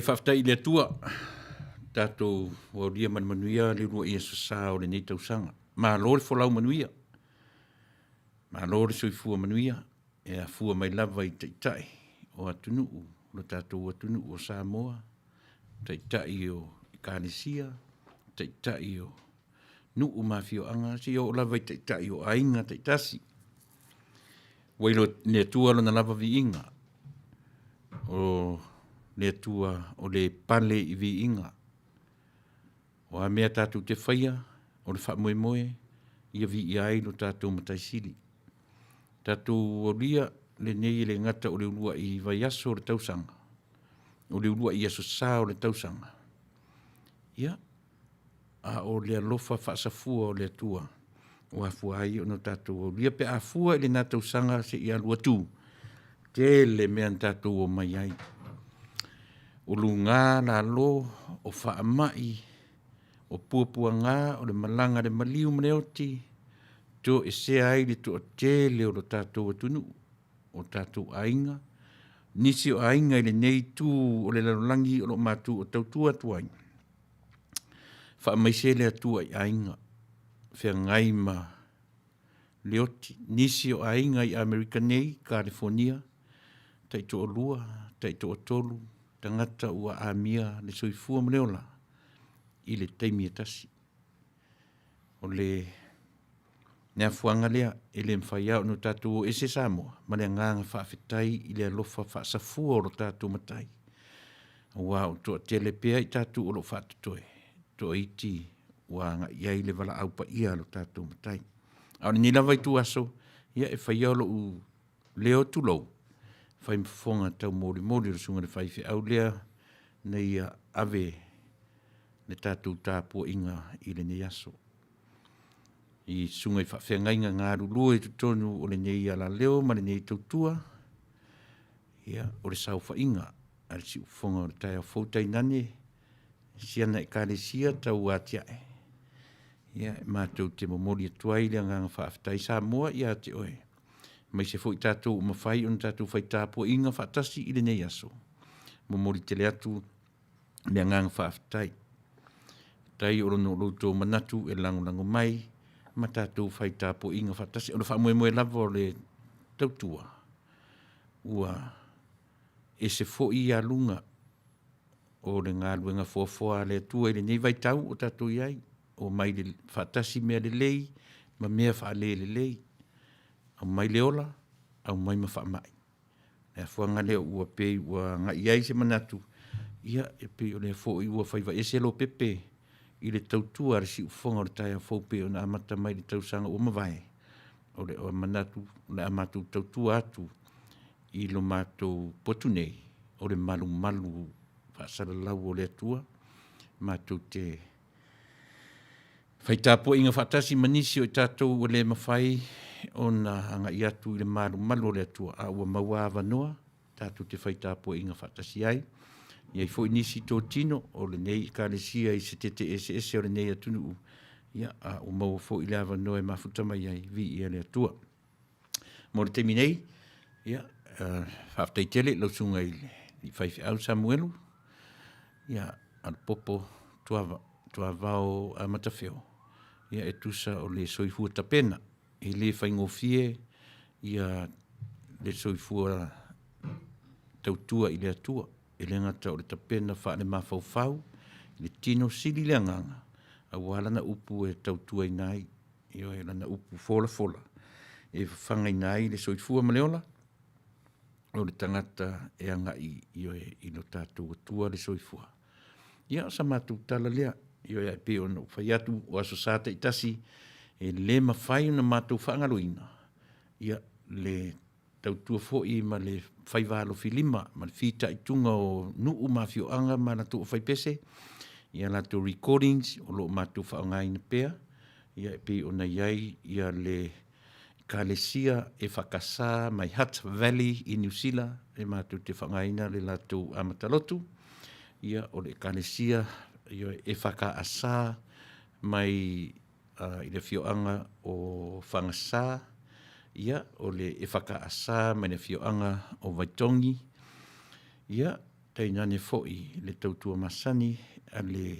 Faafetai i le Atua, tatou aulia ma le manuia le uluai aso Sa o lenei tausaga. Malo le folau manuia, malo le soifua manuia e afua mai lava i Taitai o atunuu, lo tatou atunuu o Samoa, Taitai o Ekalesia, Taitai o nuu ma afioaga, seia oo lava i Taitai o aiga taitasi. Ua i le Atua lona lava viiga, o le Atua o le pale i viiga. O a mea tatou te faia, o le faamoemoe ia viia ai lo tatou Matai Sili. Tatou aulia lenei e le gata o le uluai vaiaso o le tausaga, o le uluai aso Sa o le tausaga, ia, a o le alofa faasafua o le Atua ua afua ai ona tatou aulia pe a fua i lena tausaga seia alu atu, tele mea na tatou omai ai, o luga lalo, o faamai, o puapuaga, o le malaga a le maliu ma le oti, toesea ai le toatele o le tatou atunuu, o tatou aiga, nisi o aiga i lenei itu o le lalolagi o lo o matou tautua atu ai, faamaise le Atua i aiga, feagai ma le oti. Nisi o aiga i Amerika nei, Kalifonia, taitoalua, taitoatolu tagata ua amia le soifua ma le ola i le taimi e tasi. O le afuaga lea e le mafai lava ona tatou o ese Samoa ma le agaga faafetai i le alofa faasafua o lo tatou Matai, aua ua toatele pea i tatou o lo o faatotoe, toaiti ua agai i ai le valaau paia a lo tatou Matai. A o lenei lava ituaso, ia e fai ia lou leo tulou, e fai ma fofoga taumolimoli o le susuga i le faifeau lea na ia ave le tatou tapuaiga i lenei aso i susuga i faafeagaiga galulue i totonu o lenei alaleo ma lenei tautua, ia, o le saofaiga a le siufofoga o le taeao fou, tainane siana Ekalesia tau atiae, ia, e matou te momoli atu ai le agaga faafetai Samoa ia te oe, aemaise foi tatou ua mafai ona tatou fai tapuaiga faatasi i lenei aso. E momoli tele atu le agaga faafetai. Faafetai ona o lo outou manatu e lagolago mai ma tatou fai tapuaiga faatasi. O le faamoemoe lava o le tautua, ua ese foi aluga o le galuega foafoa a le Atua i lenei vaitau o tatou i ai, omai faatasi mea lelei ma mea faalelelei, aumai le ola, aumai ma faamai. O le afuaga lea ua pei ua agai i ai se manatu, ia, e pei o lea foi ua faiva ese Lopepe i le tautua a le siufofoga o le taeao fou pei ona amata mai i le tausaga ua mavae, o le manatu o le a matou tautua atu i lo matou potu nei, o le malumalu faasalalau o le Atua, matou te fai tapuaiga faatasi ma nisi o i tatou ua le mafai ona agai atu i le malumalu o le Atua, a ua maua avanoa tatou te fai tapuaiga faatasi ai. E i ai foi nisi totino o lenei Ekalesia i se tete eseese o lenei atunuu, ia, a ua maua foi le avanoa e mafuta mai ai, viia le Atua. Mo le taimi nei, ia, faafetai tele i lau Susuga i le Faifeau Samuelu, ia, Alapopo Tuavao Matafeo, ia e tusa o le soifua tapena. E le faigofie le soifua tautua i le Atua, e le gata o le tapena faale-mafaufau, le tino, sili le agaga, aua lana upu e tautuaina ai, ioe, lana upu folafola e fafagaina ai le soifua ma le ola o le tagata e agai, ioe, i lo tatou Atua le soifua. Ia, o sa matou tala lea, ioe, ae pei ona ou fai atu, o Aso Sa taitasi e le mafai ona matou faagaloina le tautua foi ma le faiva alofilima ma le fitaituga o nuu ma afioaga ma latou aufaipese i a latou recordings o lo o matou faaaogaina pea, e pei ona i ai le Ekalesia EFKS mai Hutt Valley i Niu Sila, e matou te faaaogaina le latou amatalotu, o le Ekalesia EFKS mai i le afioaga o Fagasa, o le EFKS mai le afioaga o Vaitogi, ia. tainane foi le tautua masani a le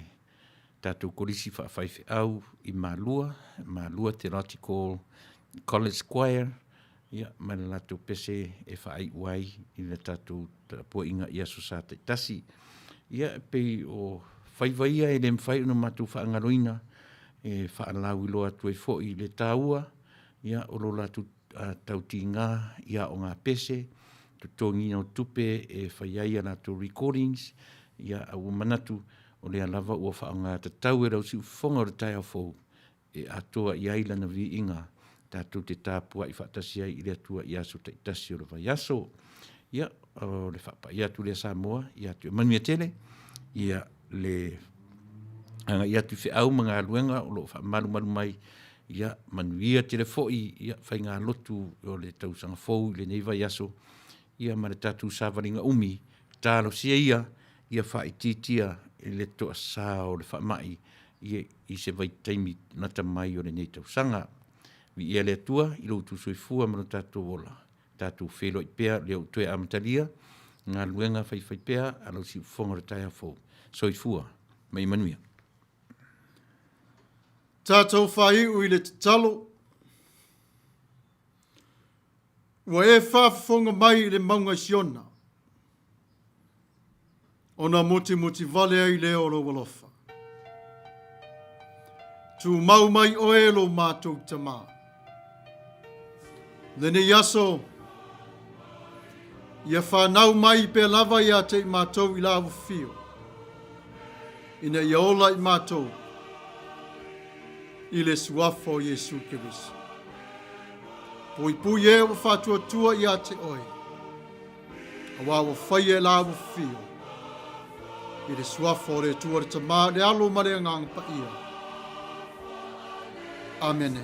tatou Kolisi Faafaifeau i Malua, Malua Theological College Choir, ia, ma le latou pese e faaiu ai i le tatou tapuaiga i Aso Sa taitasi. Ia, e pei o faiva ia e le mafai ona matou faagaloina, e faalauiloa atu ai foi i le taua, ia, o lo latou tautiga i aoga pese, totogiina o tupe e fai ai a latou recordings, ia, a ua manatu o lea lava ua faaaoga tatau e lau siufofoga o le taeao fou e atoa i ai lana viiga tatou te tapuai faatasi ai i le Atua i aso taitasi o le vaiaso. Ia, o le faapai atu lea Samoa ia te oe. Manuia tele, ia le agai atu i feau ma galuega o lo o faamalumalu mai, ia manuia tele foi ia faigalotu o le tausaga fou i lenei vaiaso, ia ma le tatou savaliga umi, talosia ia ia faaitiitia i le toasa o le faamai i se vaitaimi lata mai o lenei tausaga. Viia le Atua i lo outou soifua ma lo tatou ola, tatou feiloai pea lea ua toe amatalia galuega faifaipea a lau siufofoga o le taeao fou. Soifua ma ia manuia. Tatou faaiu i le tatalo. Ua e faafofoga mai i le mauga i Siona, ona mutimoti vale ai lea o lou alofa. Tumau mai oe lo matou Tamā. Lenei aso, ia fanau mai pea lava ia te i matou i la ua ina ia ola i matou i le suafa o Iesu Keriso. Puipui e ua faatuatua ia te oe, Auā ua faia e la ua fio i le suafa o le Atua le Tama, le Alo ma le Agaga Paia. Amene.